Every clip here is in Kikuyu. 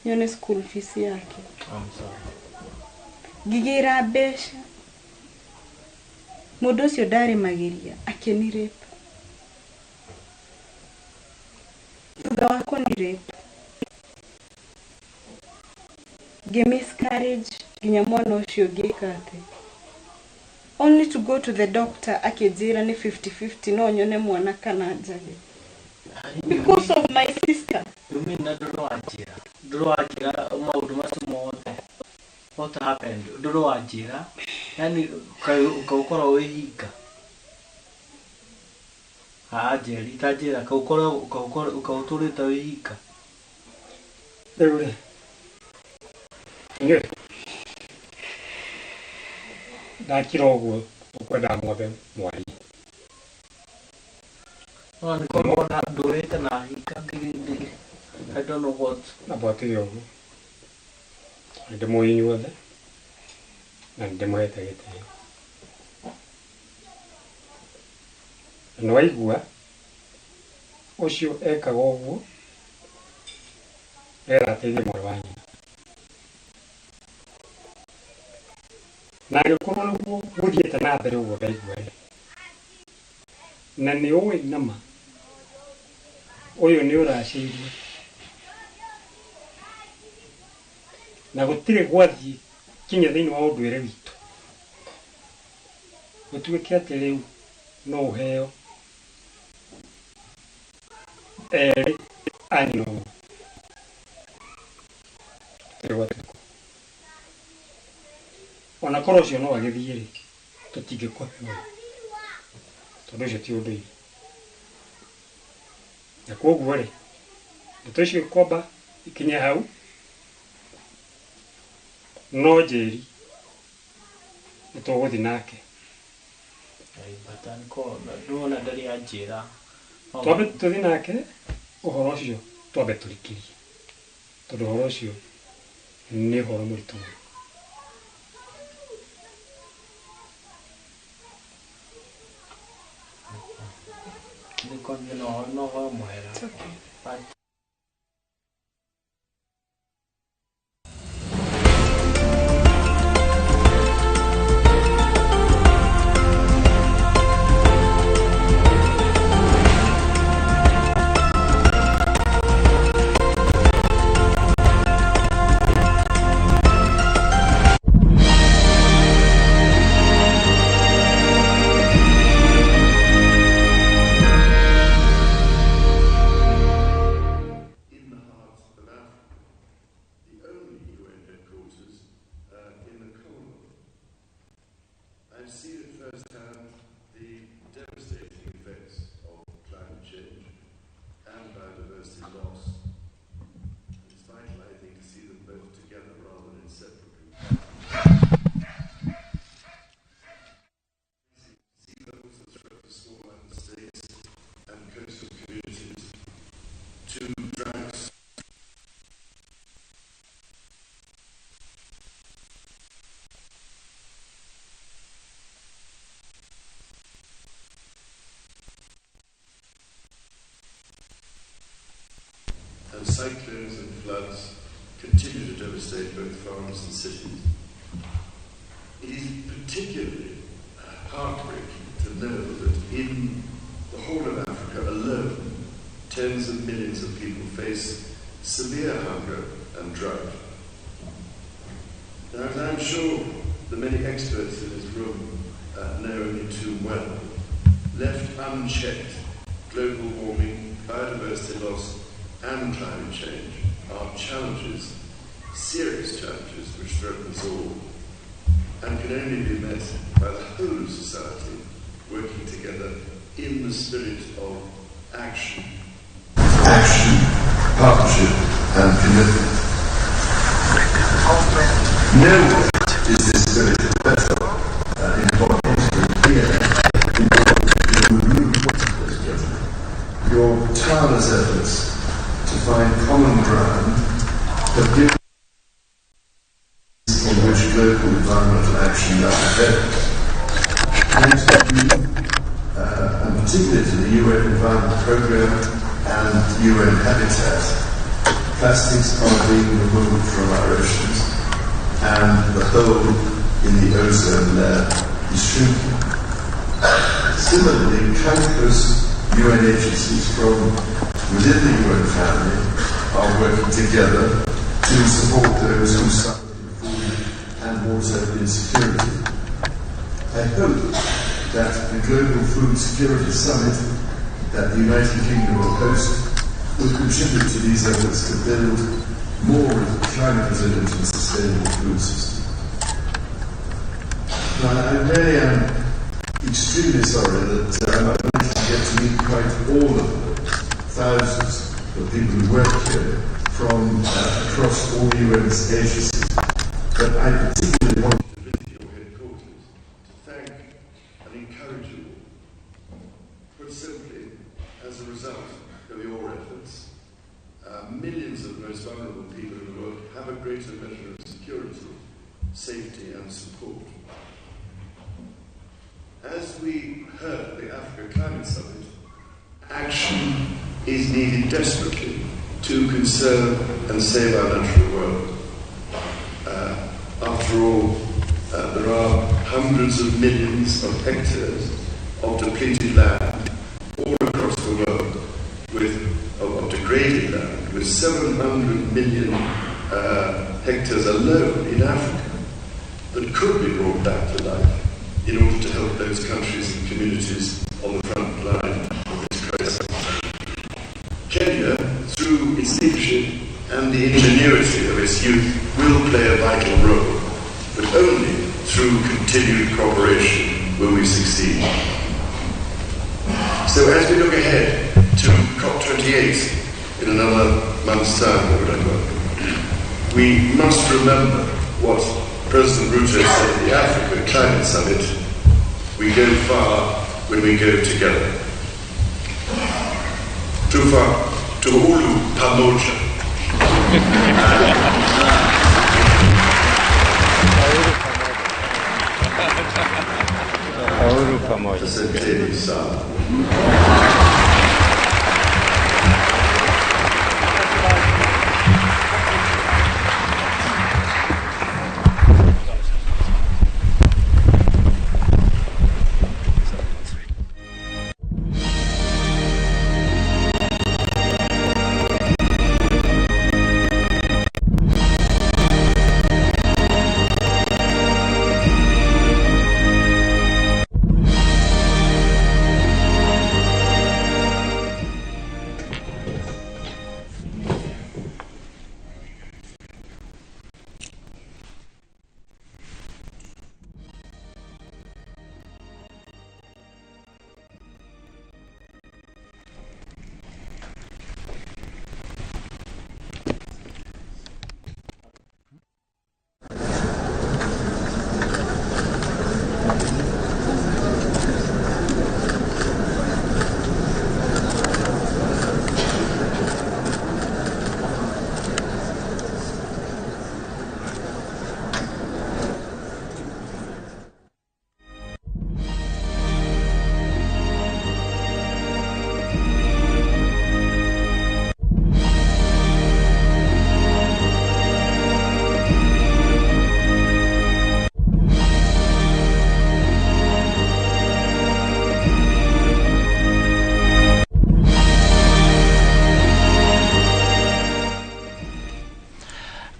Nyone school fees yake. I'm sorry. Ngĩgĩra mbeca. Mũndũ ũcio ndarĩ mageria akĩni rape. Thutha wa kũni rape ngĩ miscarriage nginya mwana ũcio ngĩka atĩ only to go to the doctor akĩnjĩra nĩ 50-50 no nyone mwana kana njage because of my sister. You mean na ndũrĩ wanjĩra? Ndũrĩ wanjĩra maũndũ macio mothe? What happened? Ndũrĩ wanjĩra? Yaani kaũkorwo wĩ hinga? Haa Njeri, ta njĩra kaũkorwo kaũtũrĩte wĩ hinga? Rĩu rĩ, inyuĩ ndakira ũguo ũkwendaga mwambe mwarie. No nĩ korwo na ndũrĩte na hinga I don't know what. Na bwatire ũguo nĩ ndĩmũĩ inyuothe na nĩ ndĩmũhete gĩtĩo. Na nĩ waigua ũcio ekaga ũguo nĩgetha ateithie mwarĩ wa nyina. Na angĩkorwo nĩguo gũthiĩte na mbere ũguo ndaigua rĩ, na nĩ ũĩ nama ũyũ nĩ ũracĩirie na gũtirĩ gwathiĩ kinya thĩinĩ wa ũndũire witũ gũtuĩke atĩ rĩu no ũheo erĩ a nyina ũmwe. Gũtirĩ gwatuĩka. Ona korwo ũcio no agĩthiĩ rĩ, tũtingĩkũhe ũyũ tondũ ũcio ti ũndũire. Na koguo rĩ, ndeto icio ikwamba ikinye hau no Njeri nĩ tũgũthiĩ nake. But ndona ndarĩ anjĩra. Twambe tũthiĩ nake ũhoro ũcio twambe tũrikĩrie tondũ ũhoro ũcio nĩ ũhoro mũritũ mũno. Nĩ no hoe mũhera. It's okay. But in the heart of Africa, the only UN headquarters in the Commonwealth. I've seen at first hand the devastating effects of climate change and biodiversity loss. It's vital, I think, to see them both together rather than in separate compartments. Sea levels that threaten small island states and coastal communities, to droughts and cyclones and floods continue to devastate both farms and cities. It is particularly heartbreaking to know that in the whole of Africa alone, tens of millions of people face severe hunger and drought. Now, as I'm sure the many experts in this room know only too well, left unchecked, global warming, biodiversity loss, and climate change are challenges, serious challenges, which threaten us all, and can only be met by the whole of society working together in the spirit of action. Action, partnership, and commitment. Nowhere is this spirit better embodied than here in your room. Your tireless efforts to find common ground have given on which global environmental action now depends. Thanks to you, and particularly to the UN Environment Programme and and UN Habitat, plastics are being removed from our oceans, and the hole in the ozone layer is shrinking. Similarly, countless UN agencies from within the UN family are working together to support those who suffer from food and water insecurity. I hope that the Global Food Security Summit that the United Kingdom will host will contribute to these efforts to build more climate resilient and sustainable food systems. Now, I really am extremely sorry that I'm not going to get to meet quite all of the thousands of people who work here from across all UN's agencies, but I particularly want to visit your headquarters to thank and encourage you all. Put simply, as a result of your efforts, millions of the most vulnerable people in the world have a greater measure of security, safety and support. As we heard at the Africa Climate Summit, action is needed desperately to conserve and save our natural world. After all, there are hundreds of millions of hectares of depleted land all across the world, of degraded land, with 700 million hectares alone in Africa that could be brought back to life in order to help those countries and communities on the front line of this crisis. Kenya, through its leadership and the ingenuity of its youth, will play a vital role, but only through continued cooperation will we succeed. So as we look ahead to COP28 in another month's time, we must remember what President Ruto said at the Africa Climate Summit: we go far when we go together. Tufa Tuhulu Pamoja. Asanteni sana.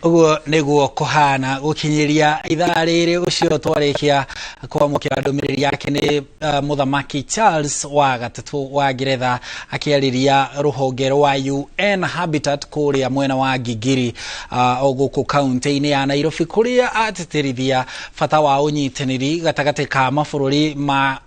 Uguo niguo kuhana gukinyiria ithaa riri ucio twarikia kwamukira ndumiriri yake ni Muthamaki Charles wa gatatu wa Ngeretha akiariria ruhonge rwa UN Habitat kuria mwena wa Gigiri o guku kaunti-ini ya Nairobi kuria atĩtĩrithia bata wa ũnyitanĩri gatagatĩ ka mabũrũri ma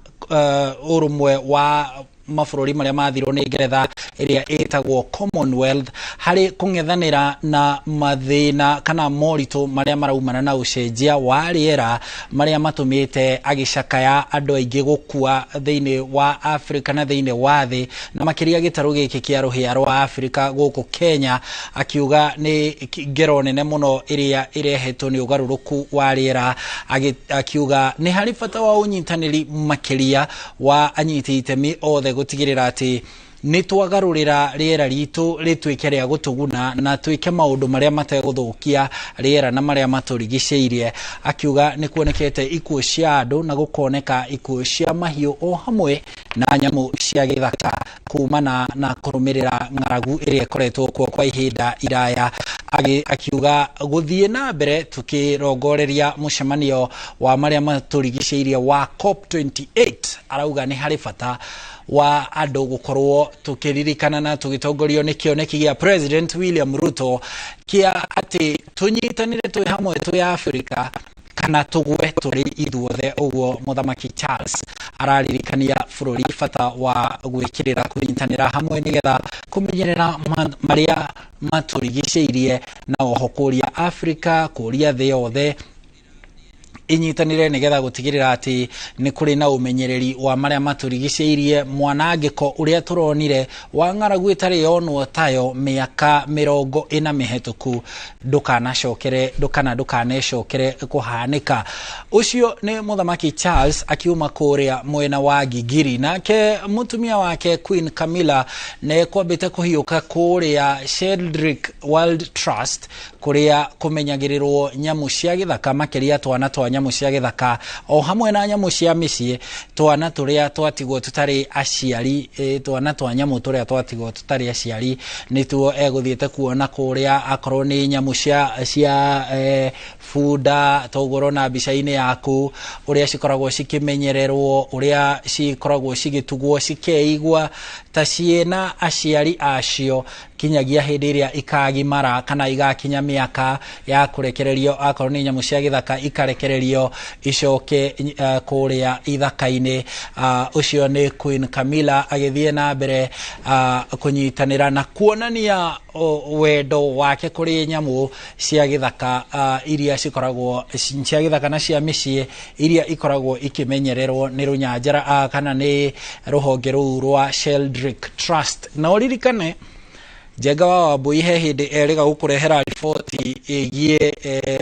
ũrũmwe wa mabũrũri marĩa mathirwo nĩ Ngeretha ĩrĩa ĩtagwo Commonwealth harĩ kũng'ethanĩra na mathĩna kana moritũ marĩa maraumana na ũcenjia wa rĩera marĩa matũmĩte agĩcakaya andũ aingĩ gũkua thĩinĩ wa Afrika na thĩinĩ wa thĩ na makĩria gĩtarũ gĩkĩ kĩa rũhĩa rwa Afrika gũkũ Kenya, akiuga nĩ ngero nene mũno ĩrĩa ĩrehetwo nĩ ũgarũrũku wa rĩera, akiuga nĩ harĩ bata wa ũnyitanĩri makĩria wa anyiti itemi othe gũtigĩrĩra atĩ Nĩ twagarũrĩra rĩera ritũ rĩtuĩke rĩa gũtũguna na twĩke maũndũ marĩa mategũthũkia rĩera na marĩa matũrigicĩirie. Akiuga nĩ kuonekete ikuũ cia andũ na gũkoneka ikuũ cia mahiũ o hamwe na nyamũ cia gĩthaka kumana na kũrũmĩrĩra ng'aragu ĩrĩa ĩkoretwo kuo kwa ihinda iraya. Akiuga gũthiĩ na mbere tũkĩrongoreria mũcemanio wa marĩa matũrigicĩirie wa COP28, arauga nĩ harĩ bata wa andũ gũkorwo tũkĩririkana na tũgĩtongorio nĩ kĩoneki gĩa President William Ruto kĩa atĩ tũnyitanĩre twĩ hamwe twĩ Afrika kana tũgwe tũrĩ ithuothe. Ũguo Mũthamaki Charles araririkania bũrũri bata wa gwĩkĩrĩra kũnyitanĩra hamwe nĩgetha kũmenyerera marĩa matũrigicĩirie, na oho kũria Afrika, kũria thĩ yothe inyitanĩre nĩgetha gũtigĩrĩra atĩ nĩ kũrĩ na ũmenyereri wa marĩa matũrigicĩirie. Mwanangĩko ũrĩa tũronire wa ng'aragu ĩtarĩ yonwo tayo mĩaka 40 mĩhetũku ndũkanacokere kana ndũkanecokere kũhanĩka. Ũcio nĩ Mũthamaki Charles akiuma kũrĩa mwena wa Gigiri. Nake mũtumia wake Queen Camilla nĩ kwambĩte kũhiũka kũrĩa Sheldrick World Trust, kũrĩa kũmenyagĩrĩrwo nyamũ cia gĩthaka, makĩria twana twa nyamũ cia gĩthaka o hamwe na nyamũ cia mĩciĩ, twana tũrĩa twatigwo tũtarĩ aciari, twana twa nyamũ tũrĩa twatigwo tũtarĩ aciari nĩtuo egũthiĩte kuona kũrĩa, akorwo nĩ nyamũ cia bunda toguo ũrona mbica-inĩ yaku, ũrĩa cikoragwo cikĩmenyererwo, ũrĩa cikoragwo cigĩtugwo cikeigua ta ciĩna aciari acio kinyagia hĩndĩ ĩrĩa ikagimara kana igakinya mĩaka ya kũrekererio, akorwo nĩ nyamũ cia gĩthaka ikarekererio icoke kũrĩa ithaka-inĩ. Ũcio nĩ Queen Camilla agĩthiĩ na mbere kũnyitanĩra na kuonania wendo wake kũrĩ nyamũ cia gĩthaka, iria cikoragwo cia gĩthaka na cia mĩciĩ, iria ikoragwo ikĩmenyererwo nĩ rũnyanjara kana nĩ rũhonge rũu rwa Sheldrick Trust. Na ũririkane Njenga wa Wambui he hĩndĩ erĩga gũkũrehera riboti ĩgiĩ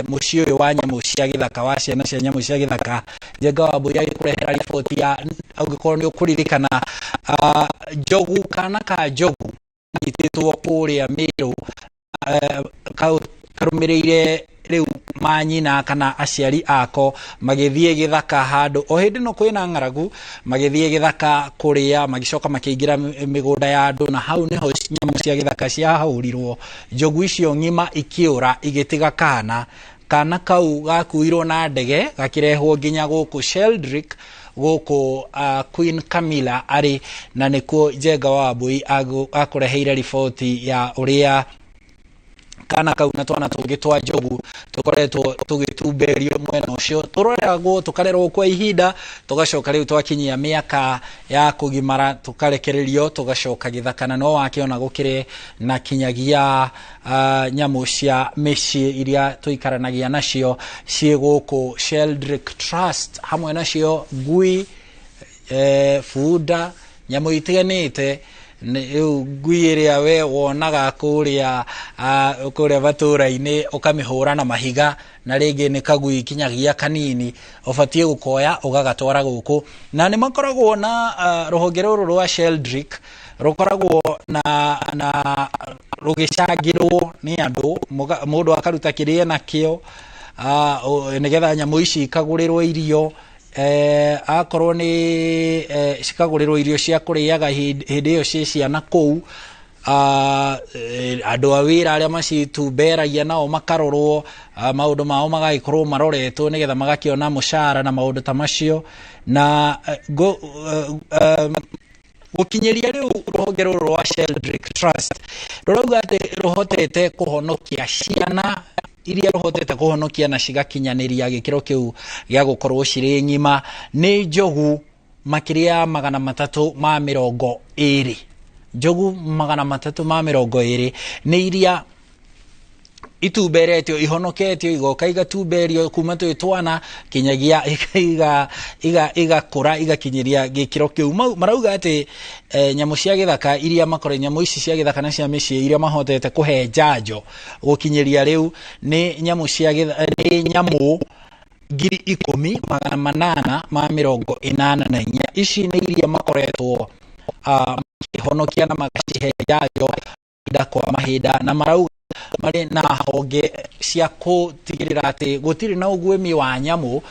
mũciĩ ũyũ wa nyamũ cia gĩthaka, wa ciana cia nyamũ cia gĩthaka. Njenga wa Wambui agĩkũrehera riboti ya, ũngĩkorwo nĩ ũkũririkana, njogu, kana ka njogu nyitĩtwo kũrĩa Mĩrũ, karũmĩrĩire rĩu manyina kana aciari ako magĩthiĩ gĩthaka handũ o hĩndĩ no kwĩna ng'aragu, magĩthiĩ gĩthaka kũrĩa, magĩcoka makĩingĩra mĩgũnda ya andũ, na hau nĩho nyamũ cia gĩthaka ciahũrirwo. Njogu icio ng'ima ikĩũra igĩtiga kana kana kau gakuirwo na ndege gakĩrehwo nginya gũkũ Sheldrick, gũkũ Queen Camilla arĩ, na nĩkuo Njenga wa Wambui akũreheire riboti ya ũrĩa kana kau na twana tũngĩ twa njogu tũkoretwo tũgĩtumberio mwena ũcio, tũroragwo tũkarerwo kwa ihinda, tũgacoka rĩu twakinyia mĩaka ya kũgimara tũkarekererio tũgacoka gĩthaka. Na no wakĩona gũkĩrĩ na kinyagia nyamũ cia mĩciĩ iria tũikaranagia nacio ciĩ gũkũ Sheldrick Trust, hamwe nacio ngui, bunda, nyamũ itiganĩte. Rĩu ngui ĩrĩa we wonaga kũrĩa kũrĩa matũra-inĩ ũkamĩhũra na mahiga, na rĩngĩ nĩ kagui kinyagia kanini, ũbatiĩ gũkoya ũgagatwara gũkũ. Na nĩ makoragwo na rũhonge rũrũ rwa Sheldrick rũkoragwo na rũgĩcangĩrwo nĩ andũ, mũndũ akaruta kĩrĩa enakĩo nĩgetha nyamũ ici ikagũrĩrwo irio, akorwo nĩ cikagũrĩrwo irio cia kũrĩaga hĩndĩ ĩyo ciĩ ciana kũu. Andũ a wĩra arĩa macitumberagia nao makarorwo, maũndũ mao magagĩkorwo maroretwo nĩgetha magakĩona mũcara na maũndũ ta macio. Na gũkinyĩria rĩu rũhonge rũrũ rwa Sheldrick Trust rũrauga atĩ rũhotete kũhonokia ciana iria rũhotete kũhonokia na cigakinyanĩria gĩkĩro kĩu gĩa gũkorwo cirĩ ng'ima nĩ njogu makĩria 320. Njogu 320 nĩ iria itumberetio, ihonoketio, igoka igatumberio kuma twĩ twana kinyagia igakũra igakinyĩria gĩkĩro kĩu. Marauga atĩ nyamũ cia gĩthaka iria makore, nyamũ ici cia gĩthaka na cia mĩciĩ iria mahotete kũhe njanjo gũkinyĩria rĩu nĩ nyamũ cia nĩ nyamũ 10,884. Ici nĩ iria makoretwo Makĩhonokia na magacihe njanjo mahinda kwa mahinda, na marauga marĩ na honge cia gũtigĩrĩra atĩ gũtirĩ na ũguĩmi wa nyamũ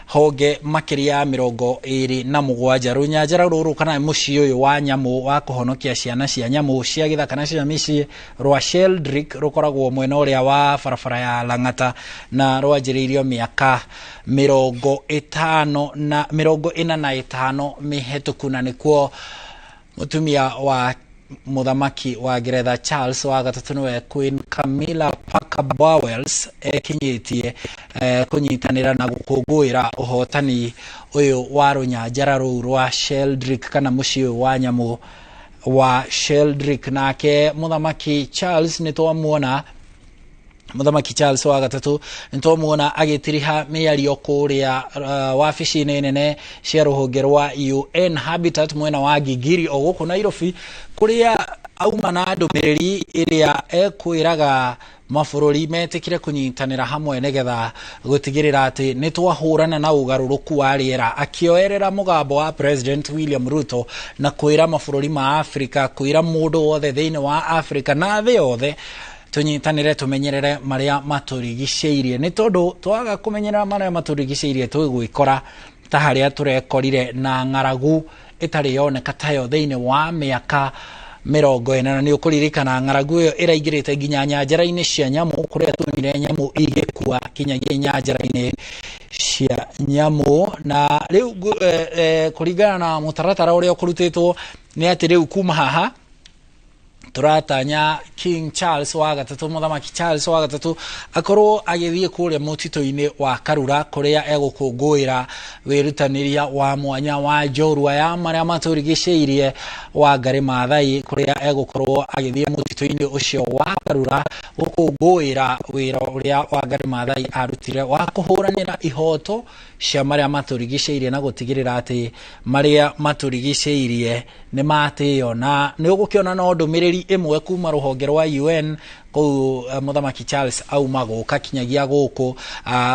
honge makĩria ya 27. Rũnyanjara rũrũ kana mũciĩ ũyũ wa nyamũ wa kũhonokia ciana cia nyamũ cia gĩthaka na cia mĩciĩ rwa Sheldrick rũkoragwo mwena ũrĩa wa barabara ya Lang'ata, na rwanjĩrĩirio mĩaka 50 na 45 mĩhetũku, na nĩkuo mũtumia wa mũthamaki wa Ngeretha Charles wa gatatũ, nĩwe Queen Camilla Parker Bowles, ekinyĩtie kũnyitanĩra na gũkũngũĩra ũhotani ũyũ wa rũnyanjara rũu rwa Sheldrick kana mũciĩ ũyũ wa nyamũ wa Sheldrick. Nake mũthamaki Charles, nĩ twamuona mũthamaki Charles wa gatatũ, nĩ twamuona agĩtiriha mĩario kũrĩa wabici-inĩ nene cia rũhonge rwa UN Habitat mwena wa Gigiri o gũkũ Nairobi, kũrĩa auma na ndũmĩrĩri ĩrĩa ekwĩraga mabũrũri metĩkire kũnyitanĩra hamwe nĩgetha gũtigĩrĩra atĩ nĩ twahũrana na ũgarũrũku wa rĩera, akĩoerera mũgambo wa President William Ruto na kwĩra mabũrũri ma Afrika, kwĩra mũndũ wothe thĩinĩ wa Afrika na thĩ yothe tũnyitanĩre tũmenyerere marĩa matũrigicĩirie, nĩ tondũ twaga kũmenyerera marĩa matũrigicĩirie tũgwĩkora ta harĩa tũrekorire na ng'aragu ĩtarĩ yoneka tayo thĩinĩ wa mĩaka 40. Na nĩ ũkũririkana ng'aragu ĩyo ĩraingĩrĩte nginya nyanjara-inĩ cia nyamũ, kũrĩa tuonire nyamũ igĩkua kinyagia nyanjara-inĩ cia nyamũ. Na rĩu kũringana na mũtaratara ũrĩa ũkũrutĩtwo nĩ atĩ rĩu kuma haha tũratanya King Charles wa gatatũ, mũthamaki Charles wa gatatũ, akorwo agĩthiĩ kũrĩa mũtitũ-inĩ wa Karura kũrĩa egũkũngũĩra wĩrutanĩria wa mwanya wa njorua ya marĩa matũrigicĩirie Wangari Maathai, kũrĩa egũkorwo agĩthiĩ mũtitũ-inĩ ũcio wa Karura gũkũngũĩra wĩra ũrĩa Wangari Maathai arutire wa kũhũranĩra ihoto cia marĩa matũrigicĩirie na gũtigĩrĩra atĩ marĩa matũrigicĩirie nĩ matĩo. Na nĩ ũgũkĩona no ndũmĩrĩri ĩmwe kuma rũhonge rwa UN kũu mũthamaki Charles auma gũka kinyagia gũkũ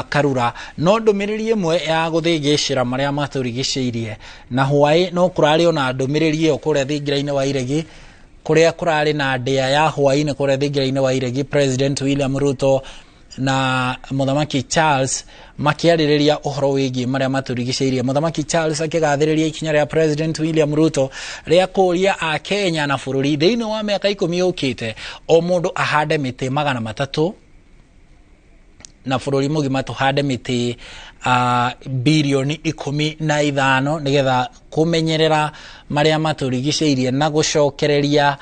Karura, no ndũmĩrĩri ĩmwe ya gũthĩngĩcĩra marĩa matũrigicĩirie. Na hwaĩ no kũrarĩ ona ndũmĩrĩri ĩyo kũrĩa thingira-inĩ wa Iregi, kũrĩa kũrarĩ na ndĩa ya hwaĩ-inĩ kũrĩa thingira-inĩ wa Iregi, President William Ruto na mũthamaki Charles makĩarĩrĩria ũhoro wĩgiĩ marĩa matũrigicĩirie. Mũthamaki Charles akĩgathĩrĩria ikinya rĩa President William Ruto rĩa kũria a Kenya na bũrũri thĩinĩ wa mĩaka 10 yũkĩte o mũndũ ahande mĩtĩ 300, na bũrũri mũgima tũhande mĩtĩ birioni 15 nĩgetha kũmenyerera marĩa matũrigicĩirie na gũcokereria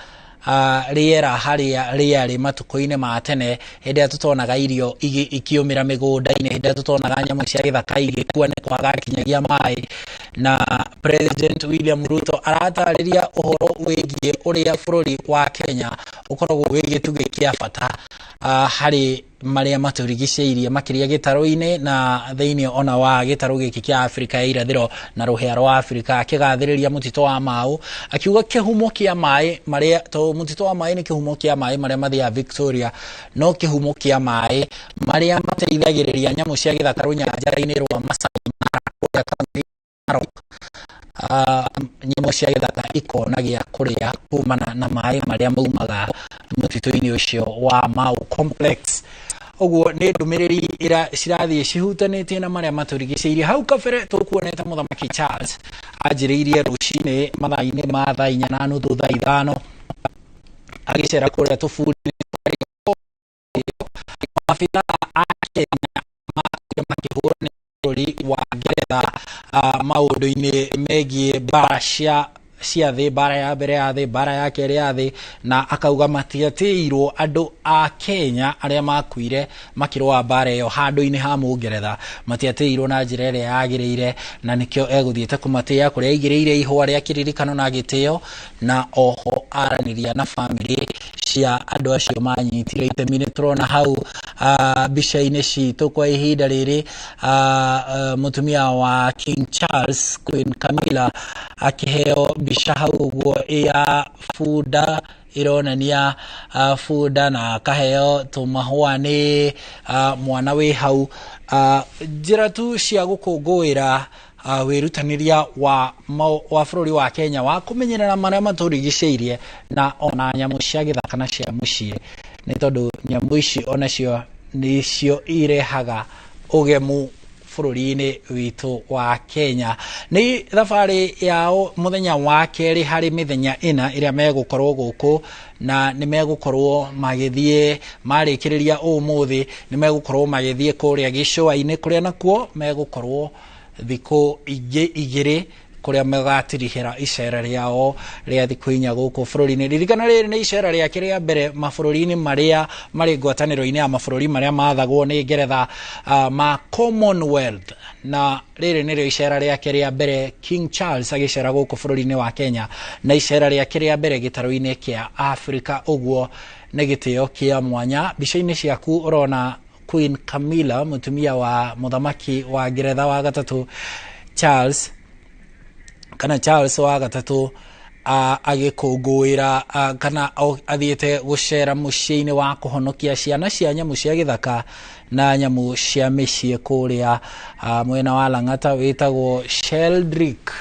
rĩera harĩa rĩarĩ matukũ-inĩ ma tene, hĩndĩ ĩrĩa tũtonaga irio ikĩũmĩra mĩgũnda-inĩ, hĩndĩ ĩrĩa tũtonaga nyamũ cia gĩthaka igĩkua nĩ kwaga kinyagia maĩ. Na President William Ruto aratarĩria ũhoro wĩgiĩ ũrĩa bũrũri wa Kenya ũkoragwo wĩ gĩtugĩ kĩa bata harĩ marĩa matũrigicĩirie, makĩria gĩtarũ-inĩ na thĩinĩ ona wa gĩtarũ gĩkĩ kĩa Afrika ya irathĩro na rũhĩa rwa Afrika. Akĩgathĩrĩria mũtitũ wa Mau, akiuga kĩhumo kĩa maĩ marĩa, to mũtitũ wa maĩ nĩ kĩhumo kĩa maĩ marĩa mathiaga Victoria, no kĩhumo kĩa maĩ marĩa mateithagĩrĩria nyamũ cia gĩthaka rũnyanjara-inĩ rwa Masai Mara kũrĩa kaunti Narok, nyamũ cia gĩthaka ikona gĩa kũrĩa kumana na maĩ marĩa maumaga mũtitũ-inĩ ũcio wa Mau Complex. Ũguo nĩ ndũmĩrĩri cirathiĩ cihutanĩtie na marĩa matũrigicĩirie. Hau kabere tũkuonete mũthamaki Charles anjĩrĩirie rũcinĩ mathaa-inĩ ma thaa 4:30 thaa 5 agĩcera kũrĩa tũburi, maabitha a Kenya makĩhũrana bũrũri wa Ngeretha maũndũ-inĩ megiĩ mbara cia thĩ, mbara ya mbere ya thĩ, mbara ya kerĩ ya thĩ, na akauga matiatĩirwo andũ a Kenya arĩa makuire makĩrũa mbara ĩyo handũ-inĩ ha Mũngeretha, matiatĩirwo na njĩra ĩrĩa yagĩrĩire, na nĩkĩo egũthiĩte kũmatĩĩa kũrĩa aigĩrĩire ihũa rĩa kĩririkano na gĩtĩo, na oho aranĩria na bamĩrĩ cia andũ acio manyitire itemi. Nĩ tũrona hau mbica-inĩ citũ kwa ihinda rĩrĩ mũtumia wa King Charles, Queen Camilla, akĩheo mbica hau ũguo ya bunda ironania bunda, na akaheo tũmahũa nĩ mwana wĩ hau. Njĩra tu cia gũkũngũĩra. Wĩrutanĩria wa bũrũri wa Kenya wa kũmenyerera marĩa matũrigicĩirie na ona nyamũ cia gĩthaka na cia mũciĩ, nĩ tondũ nyamũ ici onacio nĩcio irehaga ũgemu bũrũri-inĩ witũ wa Kenya. Nĩ thabarĩ yao mũthenya wa kerĩ harĩ mĩthenya ĩna ĩrĩa megũkorwo gũkũ, na nĩ megũkorwo magĩthiĩ marĩkĩrĩria ũmũthĩ nĩ megũkorwo magĩthiĩ kũrĩa gĩcũa-inĩ kũrĩa nakuo megũkorwo thikũ ingĩ igĩrĩ kũrĩa magatirihĩra icera rĩao rĩa thikũ inya gũkũ bũrũri-inĩ. Ririkana rĩrĩ nĩ icera rĩake rĩa mbere mabũrũri-inĩ marĩa marĩ ngwatanĩro-inĩ ya mabũrũri marĩa mathagwo nĩ Ngeretha, ma Commonwealth, na rĩrĩ nĩrĩo icera rĩake rĩa mbere King Charles agĩcera gũkũ bũrũri-inĩ wa Kenya, na icera rĩake rĩa mbere gĩtarũ-inĩ kĩa Afrika. Ũguo nĩ gĩtĩo kĩa mwanya. Mbica-inĩ ciaku ũrona Queen Camilla, mũtumia wa mũthamaki wa Ngeretha wa gatatũ Charles, kana Charles wa gatatũ, agĩkũngũĩra kana athiĩte gũcera mũciĩ-inĩ wa kũhonokia ciana cia nyamũ cia gĩthaka na nyamũ cia mĩciĩ kũrĩa mwena wa Lang'ata wĩtagwo Sheldrick.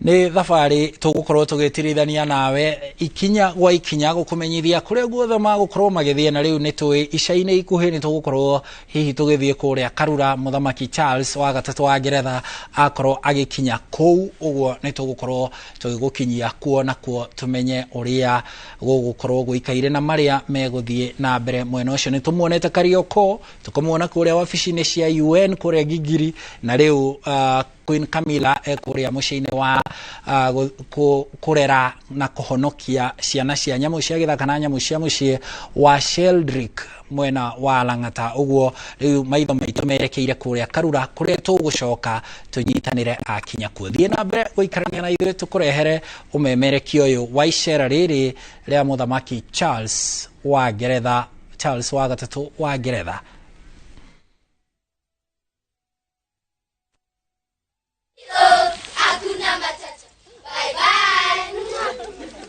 Nĩ thabarĩ tũgũkorwo tũgĩtirithania nawe ikinya gwa ikinya gũkũmenyithia kũrĩa guothe magũkorwo magĩthiĩ, na rĩu nĩ tũĩ ica-inĩ ikuhĩ nĩ tũgũkorwo hihi tũgĩthiĩ kũrĩa Karura mũthamaki Charles wa gatatũ wa Ngeretha akorwo agĩkinya kũu. Ũguo nĩ tũgũkorwo tũgĩgũkinyia kuo na kuo tũmenye ũrĩa gũgũkorwo gũikaire na marĩa megũthiĩ na mbere mwena ũcio. Nĩ tũmuonete Karioko, tũkamuona kũrĩa wabici-inĩ cia UN kũrĩa Gigiri, na rĩu Queen Camilla ekũrĩa mũciĩ-inĩ wa kũrera na kũhonokia ciana cia nyamũ cia gĩthaka na nyamũ cia mũciĩ wa Sheldrick mwena wa Lang'ata. Ũguo rĩu maitho maitũ merekeire kũrĩa Karura kũrĩa tũgũcoka tũnyitanĩre akinya kuo. Thiĩ na mbere gũikarania na ithuĩ tũkũrehere ũmemerekia ũyũ wa icera rĩrĩ rĩa mũthamaki Charles wa Ngeretha, Charles wa gatatũ wa Ngeretha. Hakuna matata. Bye bye.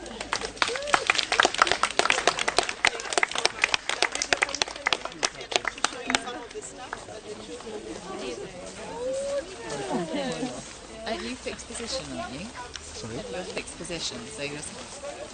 Are you fixed position, aren't you? Sorry? You're fixed position, so you're...